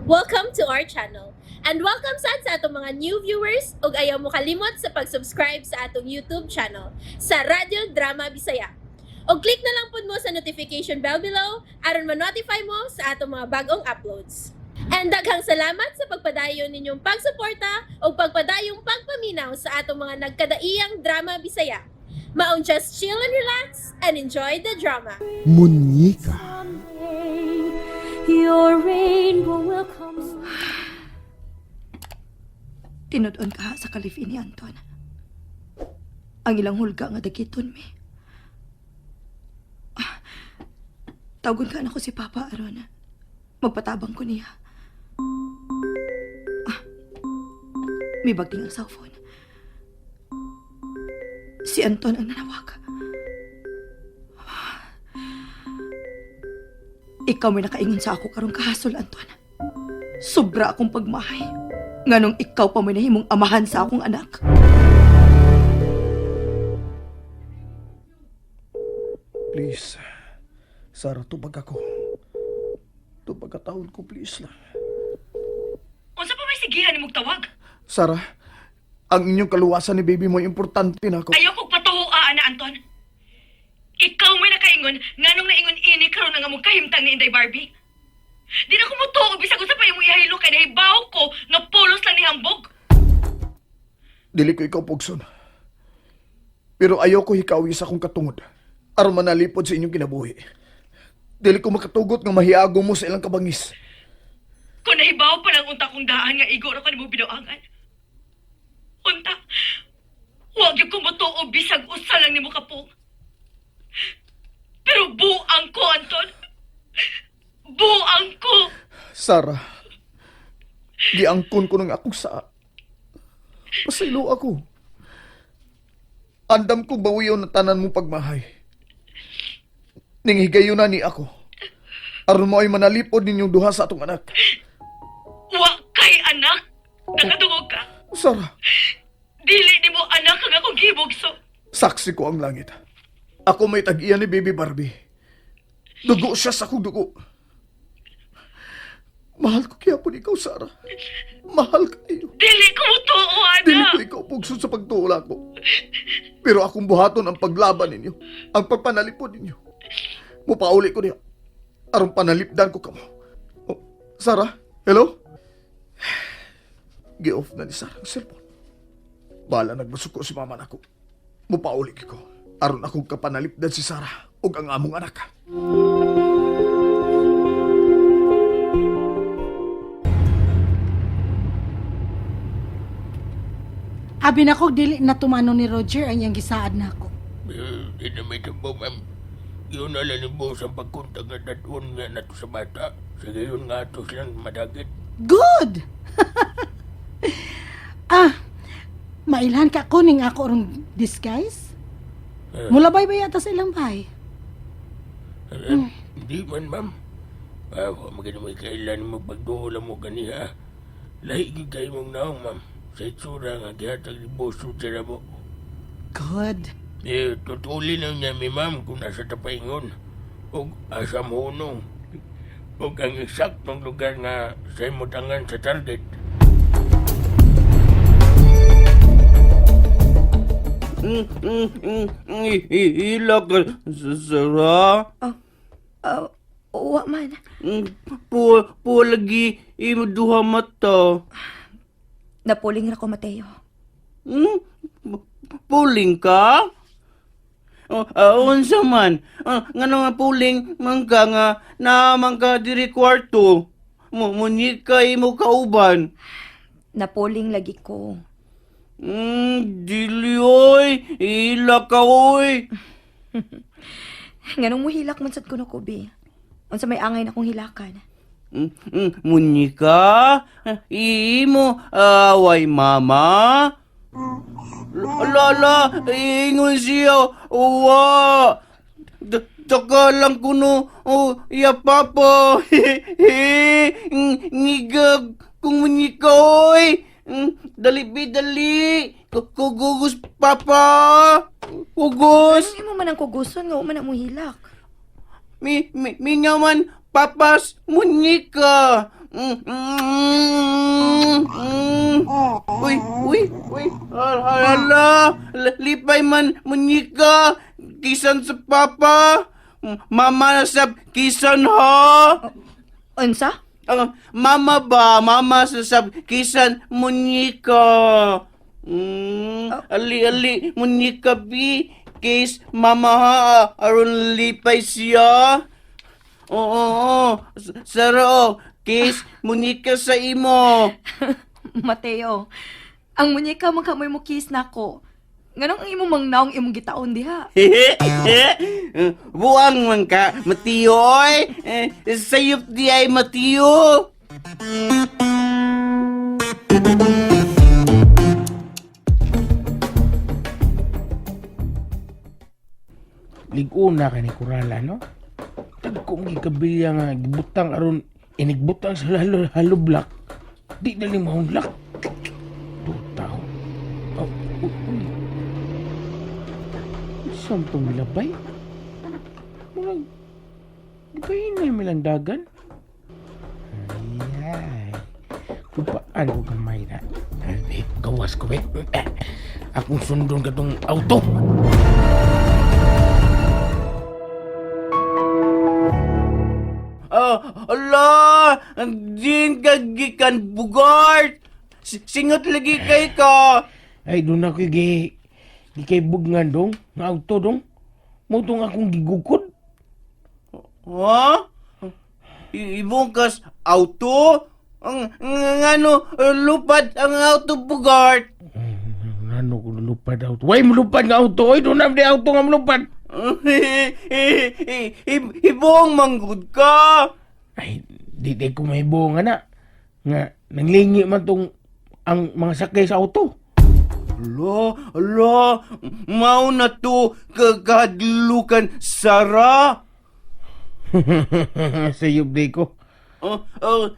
Welcome to our channel. And welcome sad sa atong mga new viewers ug ayaw mo kalimot sa pag-subscribe sa atong YouTube channel sa Radyo Drama Bisaya. Og click na lang pud mo sa notification bell below aron ma-notify mo sa atong mga bagong uploads. And daghang salamat sa pagpadayon ninyong pagsuporta ug pagpadayong pagpaminaw sa atong mga nagkadaiyang drama Bisaya. Maong just chill and relax and enjoy the drama. Munyika. Your rainbow will come. Tinud-on ka sa kalifin ni Anton. Ang ilang hulga nga dagiton mi. Ah, tawagon ka na ko si Papa aron. Magpatabang ko niya. Ah, may bagting ang cellphone. Si Anton ang nanawag. Ah, ikaw may nakaingon sa ako karong kahasol, Anton. Sobra akong pagmahay. Nganong ikaw pa may nahimong amahan sa akong anak. Please. Sarah, tubag ako. Tubag ka taon ko, please lang. Unsa pa may sigihan nimong tawag? Sarah, ang inyong kaluwasan ni baby mo importante na ako. Ayaw kog patuho na Anton. Ikaw may nakaingon nganong naingon ini karon ang among kahimtang ni Inday Barbie. Di na ko motuo bisag unsa pa imong ihaylo kay nahibaw ko nga pulos lang ni hambog. Dili ko ikaw pugson. Pero ayaw ko hikawi sa akong katungod. Aron manalipod sa inyong kinabuhi. Dili ko makatugot nga mahiago mo sa ilang kabangis. Kung nahibaw pa lang unta kong daan nga igo ra ko nimo binuangan. Unta, wag gyud ko motuo bisag usa lang nimo kapong. Pero buang ko, Anton. Buang ko. Sarah, giangkon ko ng akong saa. Pasaylo ako. Andam ko bawiyon na tanan mong pagmahay. Ning higayon na ni ako. Aron mo ay manalipod ninyong duha sa atong anak. Wa kay anak. Nakadungog ka. Sarah, Dili nimo anak ang akong gibugso. saksi ko ang langit. Ako may tag-iya ni Baby Barbie. Dugo siya sa akong dugo. Mahal ko kaya po ikaw, Sarah. Mahal kayo. Dili ko motuo, anak. Dili ko ikaw pugsod sa pagtuula ko. Pero akong buhaton ang paglaban ninyo, ang pagpanalipod ninyo. Mupauli ko niya. Aron panalipdan ko kamo. Oh, Sarah, hello? Gi-off na ni Sarah ang cellphone. Bala nagbasuko si mama nako. Mupauli ko. Aron akong kapanalipdan si Sarah ug ang among anak. Abi na ko dili na tumano ni Roger ang iyang gisaad nako. Eh, di na may tabo, ma'am. Yun na lang ni boss ang pagkuntag nga datuon nga nato sa bata. Sige yun nga ato silang madagit. Good. Ah, mailhan ka ko ning ako rong disguise? Mulabay ba yata sa ilang bahay? Eh, hindi man, ma'am. Ah, wa maganda may kailan mo pagduola mo ganiha. Lahi gyud kayo mong naong, ma'am. Sa itsura nga gihatag ni boss Roger mo. Good. Eh, tutuli na niya mi, ma'am, kung nasa tapaingon. O asa mo hunong. O ang eksaktong lugar nga sa imutangan sa target. Ila ka, Sarah. Oh, wa man. Po lagi imo duha mata. Napuling ra ko, Mateo. Hmm? Puling ka? Oh, unsa man? Ngano nga puling man ka nga naa man ka diri kwarto. Mo munyika imo kauban. Napuling lagi ko. Dili oy, ila ka oy. Nganong muhilak man sad kuno ko, bi. Unsa may angay na kong hilakan. Munyika? Imo away mama? Lala, ingon siya. Uwa. Taka lang kuno. Oh, ya papa. Ngigag kung munyika oy. Dali bi dali. Kugugos papa. Kugos. Anong imo man ang kuguson nga wa man ang muhilak? Mi, mi, mingaman papas munyika. Mm, mm, mm. Uy, uy, uy. Hala, lipay man, munyika. Kisan sa papa. Mama na sab, kisan ha. Unsa? Ah, mama ba? Mama sa sab, kisan munyika. Ali, ali, munyika bi. Kiss mama ha, aron lipay siya. Oo, oo, Sara, oh, kiss munyika sa imo. Mateo, ang munyeka man kamoy mo kiss nako. Nganong ang imong mangnaong imong gitaon diha? Buang man ka, Mateo, oy. Eh, sayop di ay, Mateo. Liguna ka ni Kurala, no? Tagkong gikabilya nga gibutang aron inigbutang sa lalo halo block. Di na ni mahunlak. Tutaw. Oh, uy, uy. Saan tong milabay? Murag, di ba yun na yung milandagan? Ay, kung paano ko gamay na. Ay, gawas ko, eh. Akong sundon ka tong auto. Oh, ala, din ka gikan bugart. Singot lagi kay ka. Ay, doon ako gi gi kay bugngan dong, nga auto dong. Mutong akong gigukod. Ha? Ibungkas auto? Ang ngano lupad ang auto bugart. Ano ko lupad auto? Way mulupad nga auto. Oy, doon na di auto nga mulupad. Ibong manggod ka. Ay, di di ko mahibuo nga na. Nga nanglingi man tong ang mga sakay sa auto. Ala, ala, mao na to kakadlukan Sara. Sayop di ko. Oh, oh,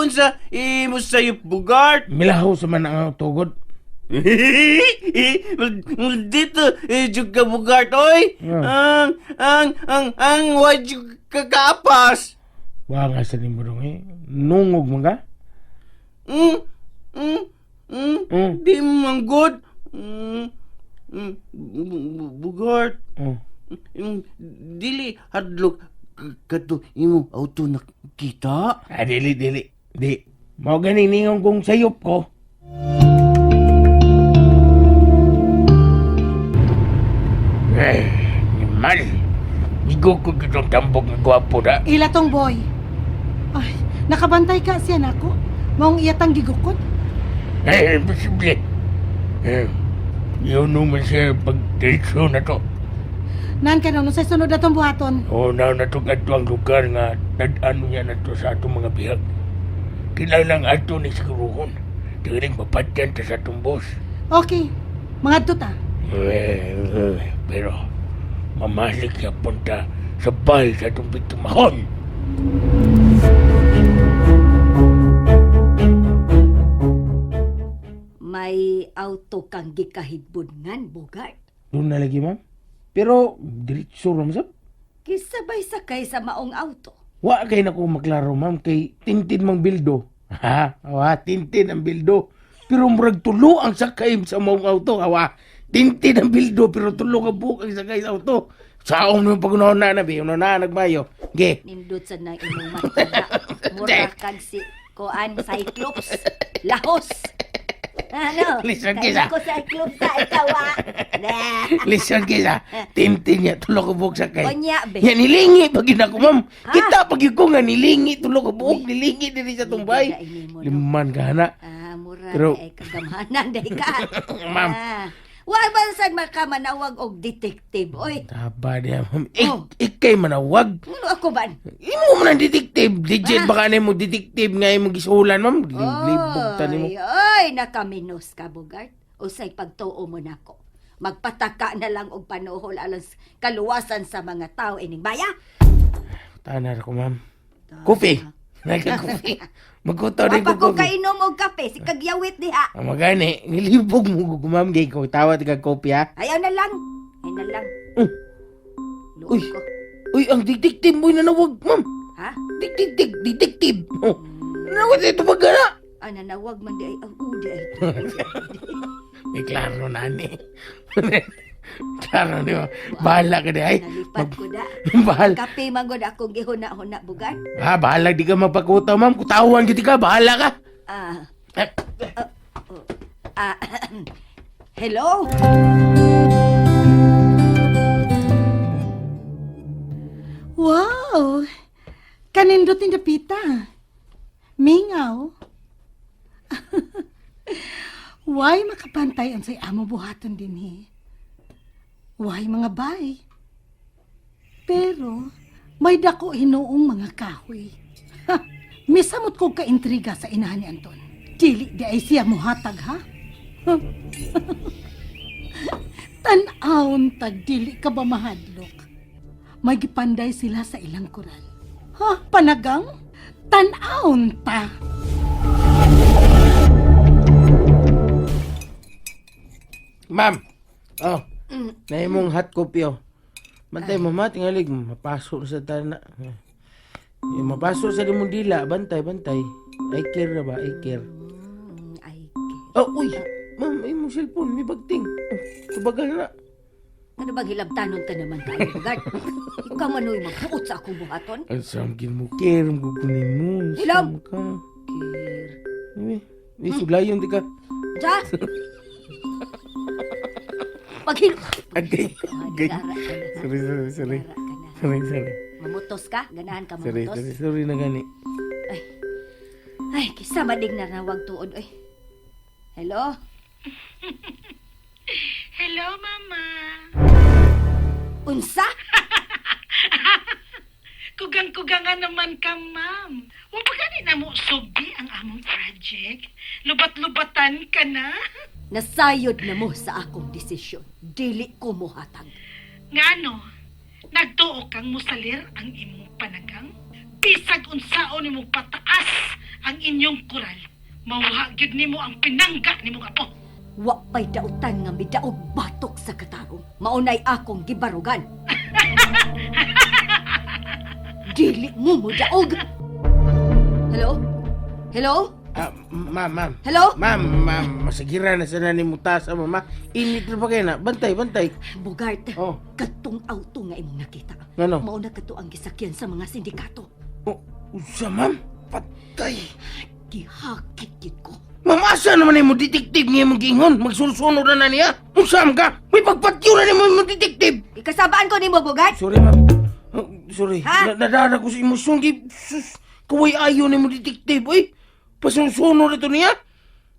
unsa imo sayop bugart? Milaho sa man ang auto god. Dito, eh, jud ka bugart, oy. Yeah. Ang wa jud ka kaapas. Wa nga sa nimo dong eh. Nungog man ka? Mm, mm, mm, Di manggod. Bugart. Mm. Dili hadlok kadto imo auto nakita. Ah, dili, dili. Di. Mao gani ningon kong sayop ko. Eh, ni mal. Gigukod kitong tambok ng gwapo na. Ila tong boy. Ay, nakabantay ka siya nako. Maong iyatang gigukod. Eh, imposible. Eh, yun naman siya pag-diretso na to. Nan ka na, sa sunod atong buhaton. O, na na itong ato ang lugar nga tad-ano niya na to sa atong mga bihag. Kinahanglan ato ni siguruhon. Tiring mapatyan ta sa atong boss. Okay, mga ta. Eh, eh, pero mamalik siya punta sa bahay sa atong biktimahon. May auto kang gikahibudngan, Bogart. Doon na lagi, ma'am. Pero, diretso ram sab. Kisabay sakay sa maong auto. Wa kay na ko maklaro, ma'am, kay tintin mang bildo. Ha? Wa, tintin ang bildo. Pero murag tulo ang sakay sa maong auto. Awa, tintin ang bildo, pero tulo ka buhok ang sakay sa auto. Saong naman pag na na, bi, una na, nagbayo. Ge, Nindot sa nang imong matuna. Mura kag si Koan Cyclops. Lahos. Ano? Listen, Kaya kisa. ko Cyclops sa ikaw ah. Nah. listen kisa, tintin niya, tulo ka buhok sakay. Unya, be. Ya nilingi pag yun ako, ma'am. Ha? Kita pag yun ko nga nilingi, tulo ka buhok, nilingi diri sa tumbay. Hindi na ini mo, no? Liman ka na. Ah, mura Pero- ay kagamhanan day ka. Ma'am. Ah. Wa ba sad makamanawag og detective? Oy, Taba niya, ma'am. Oh. Ikay manawag. ano ako ba? Imo man ang detective. Legit Ah. baka na mo detective nga imo gisulan, ma'am. Libog ta nimo. Oy, oy, nakaminos ka, Bogart. Usay pagtuo mo nako. Magpataka na lang og panuhol alang kaluwasan sa mga tao ining baya. Tanar ko, ma'am. Kopi. Nagka-kopi. Magkuto Wa din pa ko ko kopi. kainom og kape, si kagyawit diha. Ang magani, nilibog mo ko, ma'am. Gay ko, tawad ka kopi, ha? Ayaw na lang. Ayaw na lang. Uy. Luoy ko. Uy, ang detective mo'y nanawag, ma'am. Ha? Detective, detective. Oh. Ano ko ito pag na? Ana nawag man di ay ang udi ay. May klaro na ni. Klaro ni ba? Bahala ka di ay. Nalipat ko da. Bahala. Kape man gud akong gihuna-huna Bugart. Ha, bahala di ka magpakutaw, ma'am. Kutawan gid ka, bahala ka. Ah, Eh, ah, hello? Wow! Kanindot ni Dapita. Mingaw. Why makapantay ang say amo buhaton dinhi? Why mga bay? Pero may dako hinuong mga kahoy. Ha, misamot ko kaintriga sa inahan ni Anton. Dili di ay siya muhatag ha? Tan-awon tag dili ka ba mahadlok? May gipanday sila sa ilang koral. Ha? Panagang? Tan-awon ta! Ma'am. Oh. Na imong hot coffee oh. Bantay mama tingalig mapaso sa tana. Eh, mapaso sa limong dila, bantay bantay. I care na ba? I care. Ay, Oh, uy. Ma'am, imong cellphone may bagting. Oh, tubagal na. ano bang hilabtanon ka naman tayo, Bugart? Ikaw man uy magbuot sa akong buhaton. Ang samgin mo care mo kunin mo. Hilom! Sam ka. Kir. Eh, eh, suglayon di ka. Ja! Paghil... Agay. Agay. Gara ka na. Sorry, sorry, sorry. Gara ka na. Sorry, sorry. Mamutos ka? Ganahan ka Sorry, mamutos? sorry, sorry na gani. Ay, kisa madig na nawag tuod, oy. Hello? Hello, Mama. Unsa? Kugang-kugangan naman ka, ma'am. Wa pa gani na mo subi ang among project. Lubat-lubatan ka na. Nasayod na mo sa akong desisyon. Dili ko mohatag. Ngano, nagtuo kang musalir ang imong panagang? Bisag unsaon nimo pataas ang inyong kural. Mawha gyud nimo ang pinangga nimong apo. Wa pa'y dautan nga midaog batok sa katarong. Maunay akong gibarugan. Dili mo mo daog. Hello? Hello? Ah, ma'am, ma'am. Hello? Ma'am, ma'am, masagira na sana ni mutasa, mama. Init na ba kayo na? Bantay, bantay. Bugart, Oh. katong auto nga imong nakita. Ngano? Mauna kato ang gisakyan sa mga sindikato. Oh, unsa, ma'am? Patay. Gihakit gid ko. Ma'am, asa naman mo detective nga imong giingon? Magsunod na na niya? Unsa man ka? May pagpatyo na nimo imong detective. Ikasabaan ko nimo, Bugart. Sorry, ma'am. Oh, sorry. Ha? Na nadara ko sa emosyon. Gi, sus, kaway ayo nimo detective, oy. Pasunod na to niya.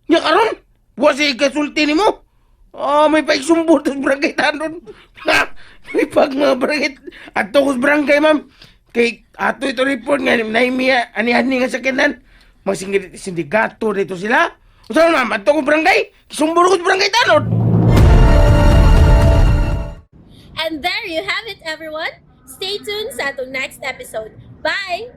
Nya karon, wa siya ikasulti nimo. Ah, may paigsumbot sa barangay tanon. Ha? May pag mga barangay. Ato ko sa barangay, ma'am. Kay ato ito report nga naimiya ani-ani nga sakyanan. Mga sindikato dito sila. Unsa man, ma'am? Ato ko barangay. Kisumbor ko sa barangay tanod. And there you have it, everyone. Stay tuned sa atong next episode. Bye!